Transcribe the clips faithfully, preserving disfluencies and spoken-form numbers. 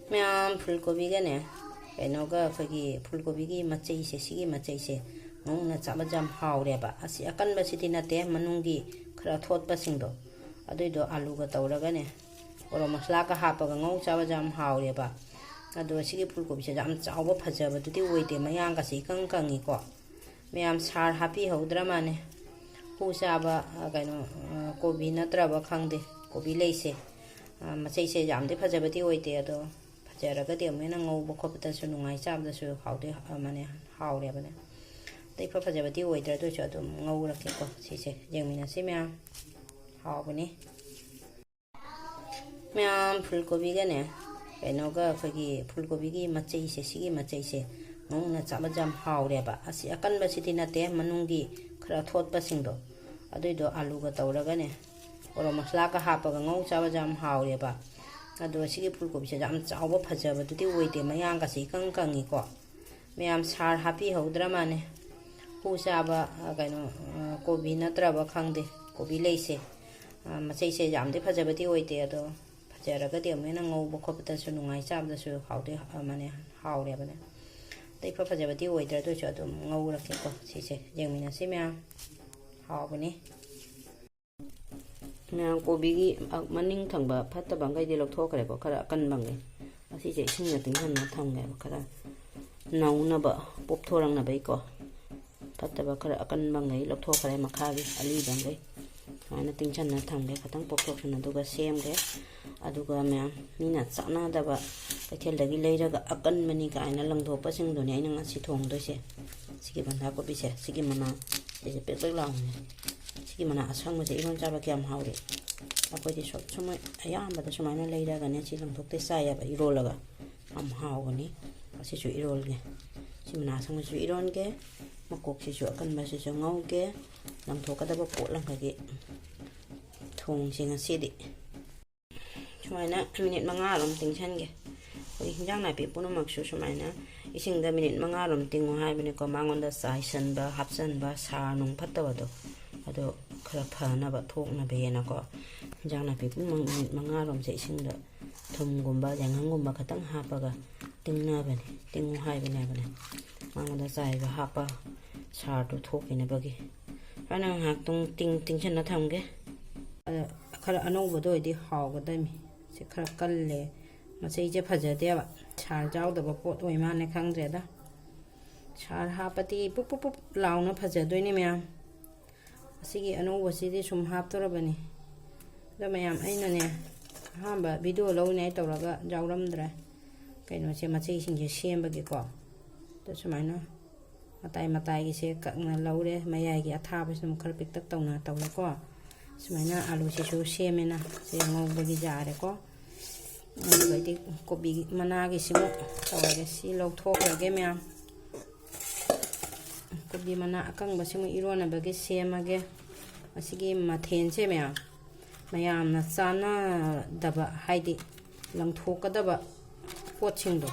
ꯃꯌꯥꯝ ꯐꯨꯜ ꯀꯣꯕꯤꯒꯅꯦ, ꯀꯩꯅꯣꯒ, ꯑꯩꯈꯣꯏꯒꯤ ꯐꯨꯜ ꯀꯣꯕꯤꯒꯤ ꯃꯆꯩꯁꯦ, ꯁꯤꯒꯤ ꯃꯆꯩꯁꯦ ꯉꯧꯅ ꯆꯥꯕꯁꯦ ꯌꯥꯝ ꯍꯥꯎꯔꯦꯕ꯫ ꯑꯁꯤ ꯑꯀꯟꯕꯁꯤꯗꯤ ꯅꯠꯇꯦ, ꯃꯅꯨꯡꯒꯤ ꯈꯔ ꯊꯣꯠꯄꯁꯤꯡꯗꯣ, ꯑꯗꯨꯏꯗꯣ ꯑꯂꯨꯒ ꯇꯧꯔꯒꯅꯦ, ꯒꯔꯝ ꯃꯁꯂꯥꯒ ꯍꯥꯞꯄꯒ ꯉꯧ ꯆꯥꯕꯁꯦ ꯌꯥꯝ ꯍꯥꯎꯔꯦꯕ꯫ ꯑꯗꯣ ꯁꯤꯒꯤ ꯐꯨꯜ ꯀꯣꯕꯤꯁꯦ ꯌꯥꯝ ꯆꯥꯎꯕ ꯐꯖꯕꯗꯨꯗꯤ ꯑꯣꯏꯗꯦ, ꯃꯌꯥꯡꯒꯁꯦ ꯏꯀꯪ ꯀꯪꯉꯤꯀꯣ꯫ ꯃꯌꯥꯝ ꯁꯥꯔ ꯍꯥꯞꯄꯤꯍꯧꯗ꯭ꯔ ꯃꯥꯜꯂꯦ꯫ ꯍꯨ ꯆꯥꯕ, ꯑ, ꯀꯩꯅꯣ, ꯑ, ꯀꯣꯕꯤ ꯅꯠꯇ꯭ꯔꯕ ꯈꯪꯗꯦ, ꯀꯣꯕꯤ ꯂꯩꯁꯦ꯫ ꯑ, ꯃꯆꯩꯁꯦ ꯌꯥꯝꯗꯤ ꯐꯖꯕꯗꯤ ꯑꯣꯏꯗꯦ, ꯑꯗꯣ ꯐꯖꯔꯒꯗꯤ ꯑꯃꯨꯛ ꯍꯦꯟꯅ ꯉꯧꯕ ꯈꯣꯠꯄꯗꯁꯨ ꯅꯨꯡꯉꯥꯏ, ꯆꯥꯕꯗꯁꯨ ꯍꯥꯎꯗꯤ, ꯑ, ꯃꯥꯅꯦ, ꯍꯥꯎꯔꯦꯕꯅꯦ꯫ ꯑꯇꯩ ꯏꯐ ꯐꯖꯕꯗꯤ ꯑꯣꯏꯗ꯭ꯔꯦ, ꯑꯗꯨ ꯑꯣꯏꯔꯁꯨ ꯑꯗꯨꯝ ꯉꯧꯔꯛꯀꯦꯀꯣ꯫ ꯁꯤꯁꯦ ꯌꯦꯡꯃꯤꯟꯅꯁꯤ ꯃꯌꯥꯝ꯫ ꯍꯥꯎꯕꯅꯤ꯫ ꯃꯌꯥꯝ ꯐꯨꯜ ꯀꯣꯕꯤꯒꯅꯦ, ꯀꯩꯅꯣꯒ, ꯑꯩꯈꯣꯏꯒꯤ ꯐꯨꯜ ꯀꯣꯕꯤꯒꯤ ꯃꯆꯩꯁꯦ, ꯁꯤꯒꯤ ꯃꯆꯩꯁꯦ ꯉꯧꯅ ꯆꯥꯕꯁꯦ ꯌꯥꯝ ꯍꯥꯎꯔꯦꯕ꯫ ꯑꯁꯤ ꯑꯀꯟꯕꯁꯤꯗꯤ ꯅꯠꯇꯦ, ꯃꯅꯨꯡꯒꯤ ꯈꯔ ꯊꯣꯠꯄꯁꯤꯡꯗꯣ, ꯑꯗꯨꯏꯗꯣ ꯑꯂꯨꯒ ꯇꯧꯔꯒꯅꯦ, ꯒꯔꯝ ꯃꯁꯂꯥꯒ ꯍꯥꯞꯄꯒ ꯉꯧ ꯆꯥꯕꯁꯦ ꯌꯥꯝ ꯍꯥꯎꯔꯦꯕ꯫ ꯑꯗꯣ ꯁꯤꯒꯤ ꯐꯨꯜ ꯀꯣꯕꯤꯁꯦ ꯌꯥꯝ ꯆꯥꯎꯕ ꯐꯖꯕꯗꯨꯗꯤ ꯑꯣꯏꯗꯦ, ꯃꯌꯥꯡꯒꯁꯦ ꯏꯀꯪ ꯀꯪꯉꯤꯀꯣ꯫ ꯃꯌꯥꯝ ꯁꯥꯔ ꯍꯥꯞꯄꯤꯍꯧꯗ꯭ꯔ ꯃꯥꯜꯂꯦ꯫ ꯍꯨ ꯆꯥꯕ, ꯑ, ꯀꯩꯅꯣ, ꯑ, ꯀꯣꯕꯤ ꯅꯠꯇ꯭ꯔꯕ ꯈꯪꯗꯦ, ꯀꯣꯕꯤ ꯂꯩꯁꯦ꯫ ꯑ, ꯃꯆꯩꯁꯦ ꯌꯥꯝꯗꯤ ꯐꯖꯕꯗꯤ ꯑꯣꯏꯗꯦ, ꯑꯗꯣ ꯐꯖꯔꯒꯗꯤ ꯑꯃꯨꯛ ꯍꯦꯟꯅ ꯉꯧꯕ ꯈꯣꯠꯄꯗꯁꯨ ꯅꯨꯡꯉꯥꯏ, ꯆꯥꯕꯗꯁꯨ ꯍꯥꯎꯗꯤ, ꯑ, ꯃꯥꯅꯦ, ꯍꯥꯎꯔꯦꯕꯅꯦ꯫ ꯑꯇꯩ ꯏꯐ ꯐꯖꯕꯗꯤ ꯑꯣꯏꯗ꯭ꯔꯦ, ꯑꯗꯨ ꯑꯣꯏꯔꯁꯨ ꯑꯗꯨꯝ ꯉꯧꯔꯛꯀꯦꯀꯣ꯫ ꯁꯤꯁꯦ ꯌꯦꯡꯃꯤꯟꯅꯁꯤ ꯃꯌꯥꯝ꯫ ꯍꯥꯎꯕꯅꯤ꯫ ꯃꯌꯥꯝ ꯀꯣꯕꯤꯒꯤ, ꯑ, ꯃꯅꯤꯡ ꯊꯪꯕ ꯐꯠꯇꯕ ꯃꯈꯩꯗꯤ ꯂꯧꯊꯣꯛꯈ꯭ꯔꯦꯀꯣ, ꯈꯔ ꯑꯀꯟꯕ ꯃꯈꯩ꯫ ꯑꯁꯤꯁꯦ ꯏꯁꯤꯡꯗ ꯇꯤꯡꯍꯟꯅ ꯊꯝꯒꯦꯕ, ꯈꯔ ꯅꯧꯅꯕ, ꯄꯣꯞꯊꯣꯔꯛꯅꯕꯩꯀꯣ꯫ ꯐꯠꯇꯕ ꯈꯔ ꯑꯀꯟꯕ ꯃꯈꯩ ꯂꯧꯊꯣꯛꯈ꯭ꯔꯦ, ꯃꯈꯥꯒꯤ ꯑꯂꯤꯕ ꯃꯈꯩ꯫ ꯁꯨꯃꯥꯏꯅ ꯇꯤꯡꯁꯟꯅ ꯊꯝꯒꯦ, ꯈꯤꯇꯪ ꯄꯣꯞꯊꯣꯛꯁꯅꯨ, ꯑꯗꯨꯒ ꯁꯦꯝꯒꯦ꯫ ꯑꯗꯨꯒ ꯃꯌꯥꯝ ꯃꯤꯅ ꯆꯥꯟꯅꯗꯕ, ꯀꯩꯊꯦꯜꯗꯒꯤ ꯂꯩꯔꯒ ꯑꯀꯟꯕꯅꯤ ꯀꯥꯏꯅ ꯂꯪꯊꯣꯛꯄꯁꯤꯡꯗꯨꯅꯦ ꯑꯩꯅ ꯉꯁꯤ ꯊꯣꯡꯗꯣꯏꯁꯦ꯫ ꯁꯤꯒꯤ ꯕꯟꯙꯥ ꯀꯣꯕꯤꯁꯦ, ꯁꯤꯒꯤ ꯃꯅꯥ, ꯁꯤꯁꯦ ꯄꯦꯛ ꯄꯦꯛ ꯂꯥꯎꯕꯅꯦ꯫ ꯁꯤꯒꯤ ꯃꯅꯥ ꯑꯁꯪꯕꯁꯦ ꯏꯔꯣꯟ ꯆꯥꯕ ꯀꯌꯥꯝ ꯍꯥꯎꯏ꯫ ꯑꯩꯈꯣꯏꯗꯤ ꯁꯨ-, ꯁꯨꯝ ꯑꯌꯥꯝꯕꯗ ꯁꯨꯃꯥꯏꯅ ꯂꯩꯔꯒꯅꯦ, ꯁꯤ ꯂꯪꯊꯣꯛꯇꯦ, ꯆꯥꯏꯌꯦꯕ ꯏꯔꯣꯜꯂꯒ꯫ ꯌꯥꯝ ꯍꯥꯎꯕꯅꯤ꯫ ꯑꯁꯤꯁꯨ ꯏꯔꯣꯜꯒꯦ꯫ ꯁꯤ ꯃꯅꯥ ꯑꯁꯪꯕꯁꯤꯁꯨ ꯏꯔꯣꯟꯒꯦ꯫ ꯃꯀꯣꯛꯁꯤꯁꯨ ꯑꯀꯟꯕꯁꯤꯁꯨ ꯉꯧꯒꯦ꯫ ꯂꯪꯊꯣꯛꯀꯗꯕ ꯄꯣꯠ ꯑꯃꯈꯛꯀꯤ ꯊꯣꯡꯁꯦ ꯉꯁꯤꯗꯤ꯫ ꯁꯨꯃꯥꯏꯅ ꯃꯤꯅꯤꯠ ꯃꯉꯥꯔꯣꯝ ꯇꯤꯡꯁꯟꯒꯦ꯫ ꯑꯩꯈꯣꯏ ꯍꯤꯟꯖꯥꯡ ꯅꯥꯄꯤ ꯄꯨꯝꯅꯃꯛꯁꯨ ꯁꯨꯃꯥꯏꯅ ꯏꯁꯤꯡꯗ ꯃꯤꯅꯤꯠ ꯃꯉꯥꯔꯣꯝ ꯇꯤꯡꯉꯨ ꯍꯥꯏꯕꯅꯤꯀꯣ, ꯃꯉꯣꯟꯗ ꯆꯥꯏꯁꯟꯕ, ꯍꯥꯞꯆꯟꯕ, ꯁꯥ ꯅꯨꯡ ꯐꯠꯇꯕꯗꯣ, ꯑꯗꯣ ꯈꯔ ꯐꯅꯕ, ꯊꯣꯛꯅꯕꯅꯀꯣ꯫ ꯍꯤꯟꯖꯥꯡ ꯅꯥꯄꯤ ꯄꯨꯝꯅꯃꯛ ꯃꯤꯅꯤꯠ ꯃꯉꯥꯔꯣꯝꯁꯦ ꯏꯁꯤꯡꯗ ꯊꯨꯝꯒꯨꯝꯕ, ꯌꯥꯏꯉꯪꯒꯨꯝꯕ ꯈꯛꯇꯪ ꯍꯥꯞꯄꯒ ꯇꯤꯡꯅꯕꯅꯦ, ꯇꯤꯡꯉꯨ ꯍꯥꯏꯕꯅꯦꯕꯅꯦ꯫ ꯃꯉꯣꯟꯗ ꯆꯥꯏꯕ ꯍꯥꯞꯄ ꯁꯥꯔꯗꯨ ꯊꯣꯛꯈꯤꯅꯕꯒꯤ꯫ ꯁꯨꯃꯥꯏꯅ ꯉꯥꯏꯍꯥꯛꯇꯪ ꯇꯤꯡ-, ꯇꯤꯡꯁꯤꯟꯅ ꯊꯝꯒꯦ꯫ ꯑꯗ ꯈꯔ ꯑꯅꯧꯕꯗ ꯑꯣꯏꯗꯤ ꯍꯥꯎꯒꯗꯕꯅꯤ꯫ ꯁꯤ ꯈꯔ ꯀꯜꯂꯦ꯫ ꯃꯆꯩꯁꯦ ꯐꯖꯗꯦꯕ꯫ ꯁꯥꯔ ꯌꯥꯎꯗꯕ ꯄꯣꯠ ꯑꯣꯏ ꯃꯥꯜꯂꯦ, ꯈꯪꯗ꯭ꯔꯦꯗ꯫ ꯁꯥꯔ ꯍꯥꯞꯄꯗꯤ ꯄꯨꯞ ꯄꯨꯞ ꯄꯨꯞ ꯂꯥꯎꯅ ꯐꯖꯗꯣꯏꯅꯦ ꯃꯌꯥꯝ꯫ ꯑꯁꯤꯒꯤ ꯑꯅꯧꯕꯁꯤꯗꯤ ꯁꯨꯝ ꯍꯥꯞꯇꯣꯔꯕꯅꯤ꯫ ꯑꯗꯣ ꯃꯌꯥꯝ, ꯑꯩꯅꯅꯦ ꯑꯍꯥꯟꯕ ꯚꯤꯗꯤꯑꯣ ꯂꯧꯅꯤꯡꯉꯥꯏ ꯇꯧꯔꯒ ꯌꯥꯎꯔꯝꯗ꯭ꯔꯦ꯫ ꯀꯩꯅꯣꯁꯦ, ꯃꯆꯩꯁꯤꯡꯁꯦ ꯁꯦꯝꯕꯒꯤꯀꯣ꯫ ꯑꯗꯣ ꯁꯨꯃꯥꯏꯅ ꯃꯇꯥꯏ ꯃꯇꯥꯏꯒꯤꯁꯦ ꯀꯛꯅ ꯂꯧꯔꯦ꯫ ꯃꯌꯥꯏꯒꯤ ꯑꯊꯥꯕꯁꯤꯅ ꯑꯃꯨꯛ ꯈꯔ ꯄꯤꯛꯇꯛ ꯇꯧꯅ ꯇꯧꯔꯦꯀꯣ꯫ ꯁꯨꯃꯥꯏꯅ ꯑꯂꯨꯁꯤꯁꯨ ꯁꯦꯝꯃꯦꯅ ꯁꯤ ꯉꯧꯕꯒꯤ ꯌꯥꯔꯦꯀꯣ꯫ ꯑꯗꯨꯒꯩꯗꯤ ꯀꯣꯕꯤ ꯃꯅꯥꯒꯤꯁꯤꯃꯨꯛ ꯇꯧꯔꯒꯦ꯫ ꯁꯤ ꯂꯧꯊꯣꯛꯈ꯭ꯔꯒꯦ ꯃꯌꯥꯝ꯫ ꯀꯣꯕꯤ ꯃꯅꯥ ꯑꯀꯪꯕꯁꯤꯃꯨꯛ ꯏꯔꯣꯟꯅꯕꯒꯤ ꯁꯦꯝꯃꯒꯦ꯫ ꯑꯁꯤꯒꯤ ꯃꯊꯦꯜꯁꯦ ꯃꯌꯥꯝ, ꯃꯌꯥꯝꯅ ꯆꯥꯟꯅꯗꯕ, ꯍꯥꯏꯗꯤ ꯂꯪꯊꯣꯛꯀꯗꯕ ꯄꯣꯠꯁꯤꯡꯗꯣ,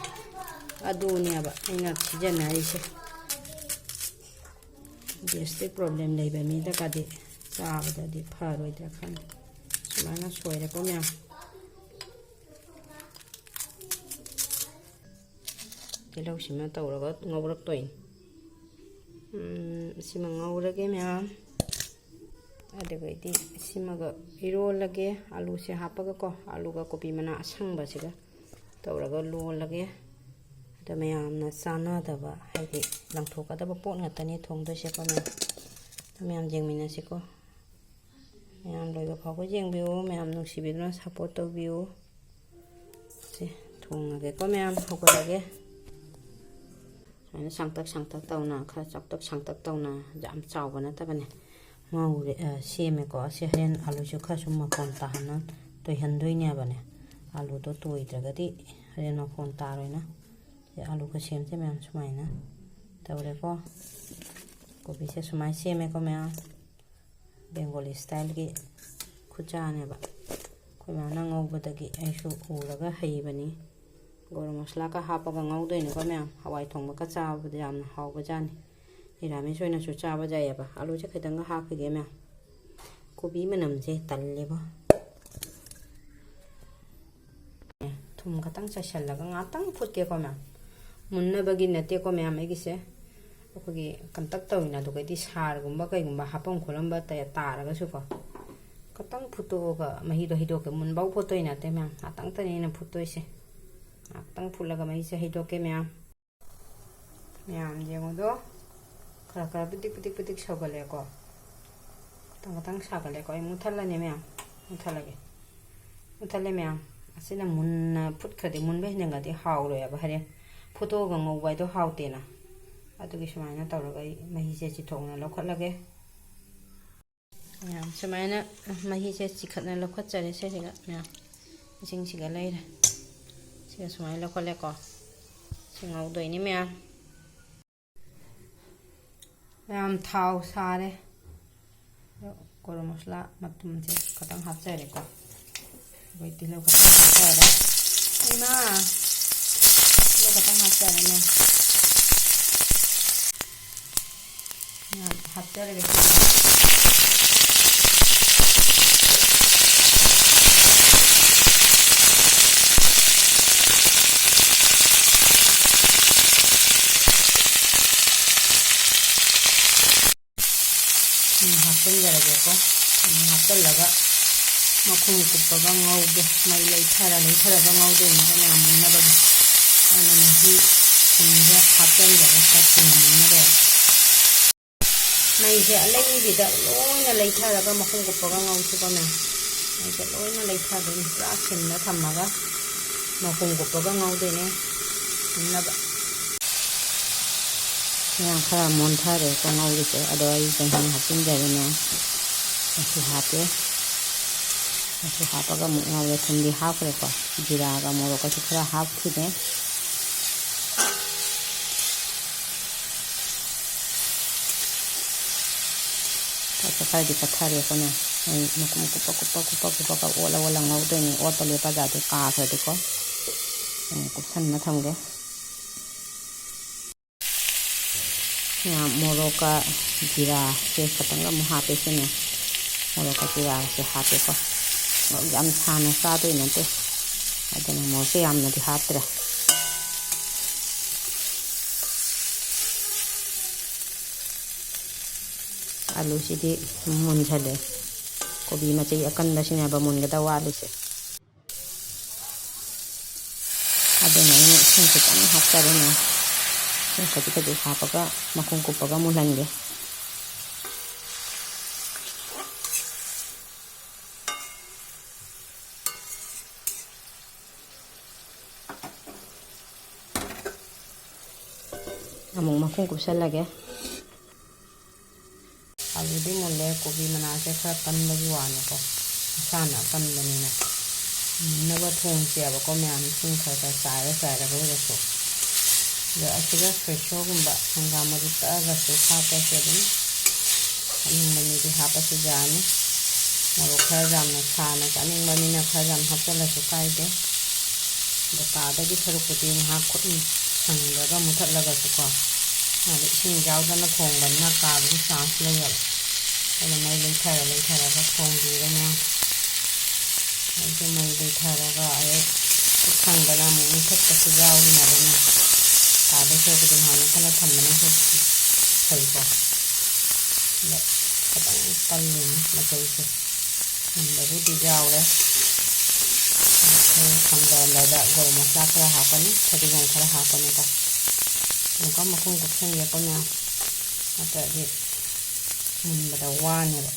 ꯑꯗꯨꯅꯦꯕ ꯑꯩꯅ ꯁꯤꯖꯤꯟꯅꯔꯤꯁꯦ꯫ Gastric problem ꯂꯩꯕ ꯃꯤꯗꯒꯗꯤ ꯆꯥꯕꯗꯗꯤ ꯐꯔꯣꯏꯗ꯭ꯔꯥ ꯈꯪꯗꯦ꯫ ꯁꯨꯃꯥꯏꯅ ꯁꯣꯏꯔꯦꯀꯣ ꯃꯌꯥꯝ꯫ ꯇꯤꯜꯍꯧꯁꯤꯃ ꯇꯧꯔꯒ ꯉꯧꯔꯛꯇꯣꯏꯅꯤ꯫ ꯎꯝ, ꯁꯤꯃ ꯉꯧꯔꯒꯦ ꯃꯌꯥꯝ꯫ ꯑꯗꯨꯒꯩꯗꯤ ꯁꯤꯃꯒ ꯏꯔꯣꯜꯂꯒꯦ, ꯑꯂꯨꯁꯦ ꯍꯥꯞꯄꯒꯀꯣ, ꯑꯂꯨꯒ ꯀꯣꯕꯤ ꯃꯅꯥ ꯑꯁꯪꯕꯁꯤꯒ ꯇꯧꯔꯒ ꯂꯣꯜꯂꯒꯦ꯫ ꯑꯗꯣ ꯃꯌꯥꯝꯅ ꯆꯥꯟꯅꯗꯕ, ꯍꯥꯏꯗꯤ ꯂꯪꯊꯣꯛꯀꯗꯕ ꯄꯣꯠ ꯉꯥꯛꯇꯅꯤ ꯊꯣꯡꯗꯣꯏꯁꯦꯀꯣ ꯃꯌꯥꯝ꯫ ꯑꯗꯣ ꯃꯌꯥꯝ ꯌꯦꯡꯃꯤꯟꯅꯁꯤꯀꯣ꯫ ꯃꯌꯥꯝ ꯂꯣꯏꯕ ꯐꯥꯎꯕ ꯌꯦꯡꯕꯤꯌꯨ꯫ ꯃꯌꯥꯝ ꯅꯨꯡꯁꯤꯕꯤꯗꯨꯅ support ꯇꯧꯕꯤꯌꯨ꯫ ꯁꯦ, ꯊꯣꯡꯉꯒꯦꯀꯣ ꯃꯌꯥꯝ, ꯍꯧꯒꯠꯂꯒꯦ꯫ ꯁꯨꯃꯥꯏꯅ ꯁꯥꯡꯇꯛ ꯁꯥꯡꯇꯛ ꯇꯧꯅ, ꯈꯔ ꯆꯥꯎꯇꯛ ꯁꯥꯡꯇꯛ ꯇꯧꯅ, ꯌꯥꯝ ꯆꯥꯎꯕ ꯅꯠꯇꯕꯅꯦ꯫ ꯉꯧꯔꯦ, ꯑ, ꯁꯦꯝꯃꯦꯀꯣ꯫ ꯑꯁꯤ ꯍꯣꯔꯦꯟ ꯑꯂꯨꯁꯨ ꯈꯔꯁꯨ ꯃꯐꯣꯟ ꯇꯥꯍꯟꯅ ꯇꯣꯏꯍꯟꯗꯣꯏꯅꯦꯕꯅꯦ꯫ ꯑꯂꯨꯗꯣ ꯇꯣꯏꯗ꯭ꯔꯒꯗꯤ ꯍꯣꯔꯦꯟ ꯃꯐꯣꯟ ꯇꯥꯔꯣꯏꯅ꯫ ꯁꯤ ꯑꯂꯨ ꯈꯨꯁꯦꯝꯁꯦ ꯃꯌꯥꯝ ꯁꯨꯃꯥꯏꯅ ꯇꯧꯔꯦꯀꯣ꯫ ꯀꯣꯕꯤꯁꯦ ꯁꯨꯃꯥꯏꯅ ꯁꯦꯝꯃꯦꯀꯣ ꯃꯌꯥꯝ꯫ Bengali style ꯒꯤ ꯈꯨꯆꯥꯅꯦꯕ꯫ ꯑꯩꯈꯣꯏ ꯃꯥꯅ ꯉꯧꯕꯗꯒꯤ ꯑꯩꯁꯨ ꯎꯔꯒ ꯍꯩꯕꯅꯤ꯫ ꯒꯔꯝ ꯃꯁꯂꯥꯒ ꯍꯥꯞꯄꯒ ꯉꯧꯗꯣꯏꯅꯤꯀꯣ ꯃꯌꯥꯝ꯫ ꯍꯋꯥꯏ ꯊꯣꯡꯕꯒ ꯆꯥꯕꯗ ꯌꯥꯝꯅ ꯍꯥꯎꯕꯖꯥꯠꯅꯤ꯫ ꯅꯤꯔꯥꯃꯤꯁ ꯑꯣꯏꯅꯁꯨ ꯆꯥꯕ ꯌꯥꯏꯑꯕ꯫ ꯑꯂꯨꯁꯦ ꯈꯤꯇꯪꯒ ꯍꯥꯞꯈꯤꯒꯦ ꯃꯌꯥꯝ꯫ ꯀꯣꯕꯤ ꯃꯅꯝꯁꯦ ꯇꯜꯂꯦꯕꯣ꯫ ꯊꯨꯝ ꯈꯇꯪ ꯆꯥꯏꯁꯤꯜꯂꯒ ꯉꯥꯛꯇꯪ ꯐꯨꯠꯀꯦꯀꯣ ꯃꯌꯥꯝ꯫ ꯃꯨꯟꯅꯕꯒꯤ ꯅꯠꯇꯦꯀꯣ ꯃꯌꯥꯝ ꯑꯩꯒꯤꯁꯦ, ꯑꯩꯈꯣꯏꯒꯤ ꯀꯟꯇꯛ ꯇꯧꯔꯤꯅ, ꯑꯗꯨꯒꯗꯤ ꯁꯥꯔꯒꯨꯝꯕ ꯀꯩꯒꯨꯝꯕ ꯍꯥꯞꯐꯝ ꯈꯣꯠꯂꯝꯕ ꯇ-, ꯇꯥꯔꯒꯁꯨꯀꯣ, ꯈꯇꯪ ꯐꯨꯠꯇꯣꯛꯑꯒ ꯃꯍꯤꯗꯣ ꯍꯩꯗꯣꯛꯀꯦ꯫ ꯃꯨꯟꯕꯧ ꯐꯨꯠꯇꯣꯏ ꯅꯠꯇꯦ ꯃꯌꯥꯝ, ꯉꯥꯛꯇꯪꯇꯅꯤ ꯑꯩꯅ ꯐꯨꯠꯇꯣꯏꯁꯦ꯫ ꯉꯥꯛꯇꯪ ꯐꯨꯠꯂꯒ ꯃꯍꯤꯁꯦ ꯍꯩꯗꯣꯛꯀꯦ ꯃꯌꯥꯝ꯫ ꯃꯌꯥꯝ ꯌꯦꯡꯉꯨꯗꯣ, ꯈꯔ ꯈꯔ ꯄꯤꯗꯤꯛ ꯄꯤꯗꯤꯛ ꯄꯤꯗꯤꯛ ꯁꯧꯒꯠꯂꯦꯀꯣ꯫ ꯈꯇꯪ ꯈꯇꯪ ꯁꯥꯒꯠꯂꯦꯀꯣ꯫ ꯑꯩ ꯃꯨꯠꯊꯠꯂꯅꯤ ꯃꯌꯥꯝ, ꯃꯨꯠꯊꯠꯂꯒꯦ꯫ ꯃꯨꯠꯊꯠꯂꯦ ꯃꯌꯥꯝ꯫ ꯑꯁꯤꯅ ꯃꯨꯟꯅ ꯐꯨꯠꯈ꯭ꯔꯗꯤ, ꯃꯨꯟꯕ ꯍꯦꯟꯖꯟꯈ꯭ꯔꯗꯤ ꯍꯥꯎꯔꯣꯏꯕ, ꯍꯣꯔꯦꯟ ꯐꯨꯠꯇꯣꯛꯑꯒ ꯉꯧꯕ ꯍꯥꯏꯗꯣ ꯍꯥꯎꯇꯦꯅ꯫ ꯑꯗꯨꯒꯤ ꯁꯨꯃꯥꯏꯅ ꯇꯧꯔꯒ ꯑꯩ ꯃꯍꯤꯁꯦ ꯆꯤꯊꯣꯛꯅ ꯂꯧꯈꯠꯂꯒꯦ꯫ ꯃꯌꯥꯝ ꯁꯨꯃꯥꯏꯅ ꯃꯍꯤꯁꯦ ꯆꯤꯈꯠꯅ ꯂꯧꯈꯠꯆꯔꯦ꯫ ꯁꯤꯁꯤꯒ ꯃꯌꯥꯝ ꯏꯁꯤꯡꯁꯤꯒ ꯂꯩꯔꯦ꯫ ꯁꯤꯒ ꯁꯨꯃꯥꯏꯅ ꯂꯧꯈꯠꯂꯦꯀꯣ꯫ ꯁꯤ ꯉꯧꯗꯣꯏꯅꯤ ꯃꯌꯥꯝ꯫ ꯃꯌꯥꯝ ꯊꯥꯎ ꯁꯥꯔꯦ꯫ ꯑꯗꯣ ꯒꯔꯝ ꯃꯁꯂꯥ ꯃꯇꯨꯝꯁꯦ ꯈꯇꯪ ꯍꯥꯞꯆꯔꯦꯀꯣ꯫ ꯑꯩꯈꯣꯏ ꯇꯤꯜꯍꯧ ꯈꯇꯪ ꯍꯥꯞꯆꯔꯦ꯫ ꯏꯃꯥ! ꯇꯤꯜꯍꯧ ꯈꯇꯪ ꯍꯥꯞꯆꯔꯦꯅꯦ꯫ ꯉꯥ ꯍꯥꯞꯆꯔꯒꯦ꯫ ꯎꯝ, ꯍꯥꯞꯆꯤꯟꯖꯔꯒꯦꯀꯣ꯫ ꯎꯝ, ꯍꯥꯞꯆꯤꯜꯂꯒ ꯃꯈꯨꯝ ꯀꯨꯞꯄꯒ ꯉꯧꯒꯦ꯫ ꯃꯩ ꯂꯩꯊꯔ, ꯂꯩꯊꯔꯒ ꯉꯧꯗꯣꯏꯅꯦꯕ ꯃꯌꯥꯝ ꯃꯨꯟꯅꯕꯒꯤ꯫ ꯑꯗꯨꯅ ꯃꯍꯤ ꯊꯨꯝꯁꯦ ꯍꯥꯞꯆꯤꯟꯖꯔꯒ ꯈꯔ ꯊꯨꯅ ꯃꯨꯟꯅꯕ꯫ ꯃꯩꯁꯦ ꯑꯂꯩꯕꯤꯗ ꯂꯣꯏꯅ ꯂꯩꯊꯔꯒ ꯃꯈꯨꯝ ꯀꯨꯞꯄꯒ ꯉꯧꯁꯤꯀꯣ ꯃꯌꯥꯝ꯫ ꯃꯩꯁꯦ ꯂꯣꯏꯅ ꯂꯩꯊꯗꯣꯏꯅꯤ꯫ ꯄꯨꯔꯥ ꯁꯤꯝꯗ ꯊꯝꯃꯒ ꯃꯈꯨꯝ ꯀꯨꯞꯄꯒ ꯉꯧꯗꯣꯏꯅꯦ꯫ ꯃꯨꯟꯅꯕ꯫ ꯃꯌꯥꯝ ꯈꯔ ꯃꯨꯟꯊꯔꯦꯀꯣ ꯉꯧꯔꯤꯁꯦ꯫ ꯑꯗꯣ ꯑꯩ ꯆꯦꯡꯍꯤ ꯍꯥꯞꯆꯤꯟꯖꯔꯦꯅꯦ꯫ ꯃꯆꯨ ꯍꯥꯞꯄꯦ꯫ ꯃꯆꯨ ꯍꯥꯞꯄꯒ ꯑꯃꯨꯛ ꯉꯧꯔꯦ꯫ ꯊꯨꯝꯗꯤ ꯍꯥꯞꯈ꯭ꯔꯦꯀꯣ꯫ ꯖꯤꯔꯥꯒ ꯃꯣꯔꯣꯛꯀꯁꯨ ꯈꯔ ꯍꯥꯞꯈꯤꯅꯦ꯫ ꯄꯠꯄ ꯈꯔꯗꯤ ꯄꯠꯊꯔꯦ꯫ ꯑꯩꯈꯣꯏꯅ ꯃꯩ ꯃꯀꯨꯞ ꯃꯀꯨꯞ ꯀꯨꯞꯄ ꯀꯨꯞꯄ ꯀꯨꯞꯄ ꯀꯨꯞꯄꯒ ꯑꯣꯠꯂ ꯑꯣꯠꯂ ꯉꯧꯗꯣꯏꯅꯤ꯫ ꯑꯣꯠꯄ ꯂꯦꯞꯄ ꯖꯥꯠꯇꯤ ꯀꯥꯈ꯭ꯔꯗꯤꯀꯣ꯫ ꯑꯃꯨꯛ ꯀꯨꯞꯁꯟꯅ ꯊꯝꯒꯦ꯫ ꯃꯣꯔꯣꯛꯀ ꯖꯤꯔꯥꯁꯦ ꯈꯇꯪꯒ ꯑꯃꯨꯛ ꯍꯥꯞꯄꯦ ꯁꯤꯅꯦ꯫ ꯃꯣꯔꯣꯛꯀ ꯖꯤꯔꯥꯁꯦ ꯍꯥꯞꯄꯦꯀꯣ꯫ ꯃꯣꯔꯣꯛ ꯌꯥꯝ ꯁꯥꯅ ꯆꯥꯗꯣꯏ ꯅꯠꯇꯦ꯫ ꯑꯗꯨꯅ ꯃꯣꯔꯣꯛꯁꯦ ꯌꯥꯝꯅꯗꯤ ꯍꯥꯞꯇ꯭ꯔꯦ꯫ ꯑꯂꯨꯁꯤꯗꯤ ꯃꯨꯟꯁꯜꯂꯦ꯫ ꯀꯣꯕꯤ ꯃꯆꯩ ꯑꯀꯟꯕꯁꯤꯅꯦꯕ ꯃꯨꯟꯒꯗꯕ ꯋꯥꯠꯂꯤꯁꯦ꯫ ꯑꯗꯨꯅ ꯑꯩꯅ ꯏꯁꯤꯡ ꯈꯤꯇꯪ ꯍꯥꯞꯆꯔꯦꯅꯦ꯫ ꯏꯁꯤꯡ ꯈꯖꯤꯛ ꯈꯖꯤꯛ ꯍꯥꯞꯄꯒ ꯃꯈꯨꯝ ꯀꯨꯞꯄꯒ ꯃꯨꯜꯍꯟꯒꯦ꯫ ꯑꯃꯨꯛ ꯃꯈꯨꯝ ꯀꯨꯞꯁꯜꯂꯒꯦ꯫ ꯑꯂꯨꯗꯤ ꯃꯨꯜꯂꯦ, ꯀꯣꯕꯤ ꯃꯅꯥꯁꯦ ꯈꯔ ꯀꯟꯕꯒꯤ ꯋꯥꯅꯤꯀꯣ, ꯃꯁꯥꯅ ꯑꯀꯟꯕꯅꯤꯅ꯫ ꯃꯨꯟꯅꯕ ꯊꯣꯡꯁꯦꯕꯀꯣ ꯃꯌꯥꯝ, ꯏꯁꯤꯡ ꯈꯔ ꯈꯔ ꯆꯥꯏꯔ ꯆꯥꯏꯔꯒ ꯑꯣꯏꯔꯁꯨ꯫ ꯑꯗꯣ ꯑꯁꯤꯗ ꯁꯣꯏꯁꯣꯒꯨꯝꯕ ꯍꯪꯒꯥꯝ ꯃꯔꯨ ꯇꯛꯑꯒꯁꯨ ꯍꯥꯞꯄꯁꯨ ꯑꯗꯨꯝ ꯍꯥꯞꯅꯤꯡꯕ ꯃꯤꯗꯤ ꯍꯥꯞꯄꯁꯨ ꯌꯥꯅꯤ꯫ ꯃꯣꯔꯣꯛ ꯈꯔ ꯌꯥꯝꯅ ꯁꯥꯅ ꯆꯥꯅꯤꯡꯕ ꯃꯤꯅ ꯈꯔ ꯌꯥꯝ ꯍꯥꯞꯆꯜꯂꯁꯨ ꯀꯥꯏꯗꯦ꯫ ꯑꯗꯣ ꯀꯥꯗꯒꯤ ꯁꯔꯨꯛꯄꯨꯗꯤ ꯉꯥꯏꯍꯥꯛ ꯈꯨꯠ ꯁꯪꯗ꯭ꯔꯒ ꯃꯨꯊꯠꯂꯒꯁꯨꯀꯣ, ꯃꯥꯗꯤ ꯏꯁꯤꯡ ꯌꯥꯎꯗꯅ ꯊꯣꯡꯕꯅꯤꯅ ꯀꯥꯕꯒꯤ ꯆꯥꯟꯁ ꯂꯩꯌꯦꯕ꯫ ꯑꯗꯨꯅ ꯃꯩ ꯂꯩꯊꯔ ꯂꯩꯊꯔꯒ ꯊꯣꯡꯕꯤꯔꯅꯦ꯫ ꯑꯩꯁꯨ ꯃꯩ ꯂꯩꯊꯔꯒ ꯑꯩ ꯈꯨꯠ ꯁꯪꯗꯅ ꯑꯃꯨꯛ ꯃꯨꯊꯠꯄꯁꯨ ꯌꯥꯎꯔꯤꯅꯦꯕꯅꯦ꯫ ꯀꯥꯗꯒꯤ ꯁꯔꯨꯛꯄꯨꯗꯤ ꯉꯥꯏꯍꯥꯛ ꯃꯨꯊꯠꯂ ꯊꯝꯕꯅꯁꯨ ꯐꯩꯀꯣ꯫ ꯑꯗꯣ ꯈꯤꯇꯪ ꯀꯜꯂꯤꯅꯦ ꯃꯆꯩꯁꯦ꯫ ꯃꯨꯟꯕꯕꯨꯗꯤ ꯌꯥꯎꯔꯦ꯫ ꯑꯩ ꯊꯥꯡꯗꯔꯝꯗꯥꯏꯗ ꯒꯔꯝ ꯃꯁꯂꯥ ꯈꯔ ꯍꯥꯞꯀꯅꯤ, ꯐꯗꯤꯒꯣꯝ ꯈꯔ ꯍꯥꯞꯀꯅꯤꯀꯣ꯫ ꯑꯃꯨꯛꯀ ꯃꯈꯨꯝ ꯀꯨꯞꯁꯟꯒꯦꯀꯣ ꯃꯌꯥꯝ, ꯅꯠꯇ꯭ꯔꯗꯤ ꯃꯨꯟꯕꯗ ꯋꯥꯅꯦꯕ꯫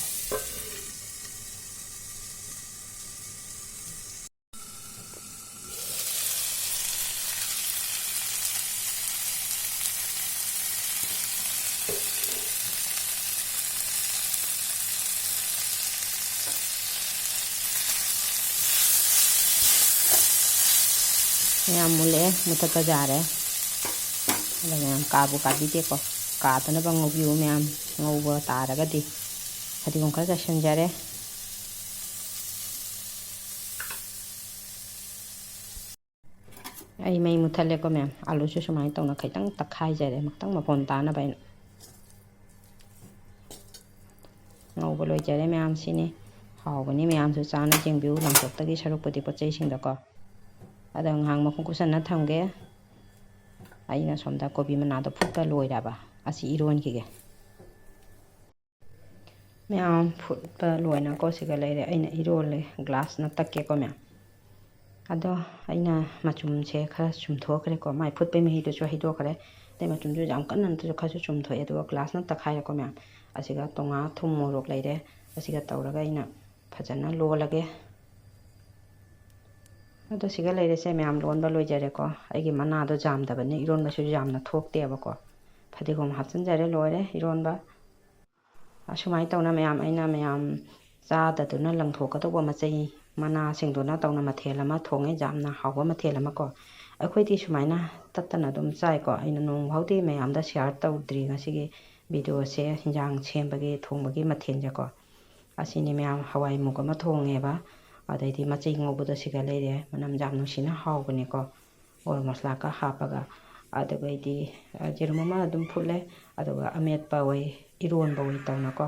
ꯃꯌꯥꯝ ꯃꯨꯜꯂꯛꯑꯦ, ꯃꯨꯊꯠꯄ ꯌꯥꯔꯦ꯫ ꯑꯗꯣ ꯃꯌꯥꯝ ꯀꯥꯕꯨ ꯀꯥꯕꯤꯗꯦꯀꯣ, ꯀꯥꯗꯅꯕ ꯉꯧꯕꯤꯌꯨ ꯃꯌꯥꯝ, ꯉꯧꯕ ꯇꯥꯔꯒꯗꯤ꯫ ꯐꯗꯤꯒꯣꯝ ꯈꯔ ꯆꯥꯏꯁꯤꯟꯖꯔꯦ꯫ ꯑꯩ ꯃꯩ ꯃꯨꯊꯠꯂꯦꯀꯣ ꯃꯌꯥꯝ, ꯑꯂꯨꯁꯨ ꯁꯨꯃꯥꯏꯅ ꯇꯧꯅ ꯈꯤꯇꯪ ꯇꯛꯈꯥꯏꯖꯔꯦ, ꯈꯤꯇꯪ ꯃꯐꯣꯟ ꯇꯥꯅꯕ ꯍꯥꯏꯅ꯫ ꯉꯧꯕ ꯂꯣꯏꯖꯔꯦ ꯃꯌꯥꯝ, ꯁꯤꯅꯤ꯫ ꯍꯥꯎꯕꯅꯤ ꯃꯌꯥꯝꯁꯨ ꯆꯥꯅ ꯌꯦꯡꯕꯤꯌꯨ, ꯂꯪꯊꯣꯛꯇꯒꯤ ꯁꯔꯨꯛꯄꯨꯗꯤ ꯄꯣꯠ ꯆꯩꯁꯤꯡꯗꯀꯣ꯫ ꯑꯗꯣ ꯉꯥꯏꯍꯥꯛ ꯃꯈꯨꯝ ꯀꯨꯞꯁꯟꯅ ꯊꯝꯒꯦ꯫ ꯑꯩꯅ ꯁꯣꯝꯗ ꯀꯣꯕꯤ ꯃꯅꯥꯗꯣ ꯐꯨꯠꯄ ꯂꯣꯏꯔꯕ, ꯑꯁꯤ ꯏꯔꯣꯟꯈꯤꯒꯦ꯫ ꯃꯌꯥꯝ ꯐꯨꯠꯄ ꯂꯣꯏꯅꯀꯣ ꯁꯤꯒ ꯂꯩꯔꯦ꯫ ꯑꯩꯅ ꯏꯔꯣꯜꯂꯦ, ꯒ꯭ꯂꯥꯁꯅ ꯇꯛꯀꯦꯀꯣ ꯃꯌꯥꯝ꯫ ꯑꯗꯣ ꯑꯩꯅ ꯃꯆꯨꯝꯁꯦ ꯈꯔ ꯆꯨꯝꯊꯣꯛꯈ꯭ꯔꯦꯀꯣ, ꯃꯥꯏ ꯐꯨꯠꯄꯩ ꯃꯍꯤꯗꯨꯁꯨ ꯍꯩꯗꯣꯛꯈ꯭ꯔꯦ꯫ ꯑꯗꯩ ꯃꯆꯨꯝꯁꯨ ꯌꯥꯝ ꯀꯟꯅ ꯅꯠꯇ꯭ꯔꯁꯨ ꯈꯔꯁꯨ ꯆꯨꯝꯊꯣꯛꯑꯦ, ꯑꯗꯨꯒ ꯒ꯭ꯂꯥꯁꯅ ꯇꯛꯈꯥꯏꯔꯦꯀꯣ ꯃꯌꯥꯝ꯫ ꯑꯁꯤꯒ ꯇꯣꯉꯥ, ꯊꯨꯝ, ꯃꯣꯔꯣꯛ ꯂꯩꯔꯦ, ꯑꯁꯤꯒ ꯇꯧꯔꯒ ꯑꯩꯅ ꯐꯖꯅ ꯂꯣꯜꯂꯒꯦ꯫ ꯑꯗꯣ ꯁꯤꯒ ꯂꯩꯔꯦꯁꯦ ꯃꯌꯥꯝ, ꯂꯣꯟꯕ ꯂꯣꯏꯖꯔꯦꯀꯣ꯫ ꯑꯩꯒꯤ ꯃꯅꯥꯗꯣ ꯌꯥꯝꯗꯕꯅꯤ, ꯏꯔꯣꯟꯕꯁꯨ ꯌꯥꯝꯅ ꯊꯣꯛꯇꯦꯕꯀꯣ꯫ ꯐꯗꯤꯒꯣꯝ ꯍꯥꯞꯆꯤꯟꯖꯔꯦ, ꯂꯣꯏꯔꯦ ꯏꯔꯣꯟꯕ꯫ ꯑꯁꯨꯃꯥꯏꯅ ꯇꯧꯅ ꯃꯌꯥꯝ ꯑꯩꯅ ꯃꯌꯥꯝ ꯆꯥꯗꯗꯨꯅ ꯂꯪꯊꯣꯛꯀꯗꯧꯕ ꯃꯆꯩ ꯃꯅꯥꯁꯤꯡꯗꯨꯅ ꯇꯧꯅ ꯃꯊꯦꯜ ꯑꯃ ꯊꯣꯡꯉꯦ, ꯌꯥꯝꯅ ꯍꯥꯎꯕ ꯃꯊꯦꯜ ꯑꯃ ꯀꯣ꯫ ꯑꯩꯈꯣꯏꯗꯤ ꯁꯨꯃꯥꯏꯅ ꯇꯠꯇꯅ ꯑꯗꯨꯝ ꯆꯥꯏꯀꯣ꯫ ꯑꯩꯅ ꯅꯣꯡ ꯐꯥꯎꯗꯤ ꯃꯌꯥꯝꯗ ꯁꯤꯌꯥꯔ ꯇꯧꯗ꯭ꯔꯤ ꯉꯁꯤꯒꯤ ꯚꯤꯗꯤꯑꯣꯁꯦ, ꯍꯤꯟꯖꯥꯡ ꯁꯦꯝꯕꯒꯤ, ꯊꯣꯡꯕꯒꯤ ꯃꯊꯦꯜꯁꯦꯀꯣ꯫ ꯑꯁꯤꯅꯤ ꯃꯌꯥꯝ, ꯍꯋꯥꯏ ꯃꯨꯛ ꯑꯃ ꯊꯣꯡꯉꯦꯕ, ꯑꯗꯩꯗꯤ ꯃꯆꯩ ꯉꯧꯕꯗꯣ ꯁꯤꯒ ꯂꯩꯔꯦ, ꯃꯅꯝ ꯌꯥꯝ ꯅꯨꯡꯁꯤꯅ ꯍꯥꯎꯕꯅꯦꯀꯣ, ꯒꯔꯝ ꯃꯁꯂꯥꯒ ꯍꯥꯞꯄꯒ꯫ ꯑꯗꯨꯒꯩꯗꯤ, ꯑ, ꯌꯦꯔꯨꯝ ꯑꯃ ꯑꯗꯨꯝ ꯐꯨꯠꯂꯦ, ꯑꯗꯨꯒ ꯑꯃꯦꯠꯄ ꯑꯣꯏ, ꯏꯔꯣꯟꯕ ꯑꯣꯏ ꯇꯧꯅꯀꯣ꯫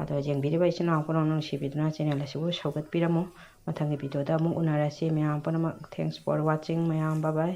ꯑꯗꯣ ꯌꯦꯡꯕꯤꯔꯤꯕ ꯏꯆꯤꯟ ꯏꯅꯥꯎ ꯄꯨꯝꯅꯃꯛ ꯅꯨꯡꯁꯤꯕꯤꯗꯨꯅ ꯆꯦꯅꯦꯜ ꯑꯁꯤꯕꯨ ꯁꯧꯒꯠꯄꯤꯔꯝꯃꯨ꯫ ꯃꯊꯪꯒꯤ ꯚꯤꯗꯤꯑꯣꯗ ꯑꯃꯨꯛ ꯎꯅꯔꯁꯤ ꯃꯌꯥꯝ ꯄꯨꯝꯅꯃꯛ꯫ Thanks for watching ꯃꯌꯥꯝ, bye bye꯫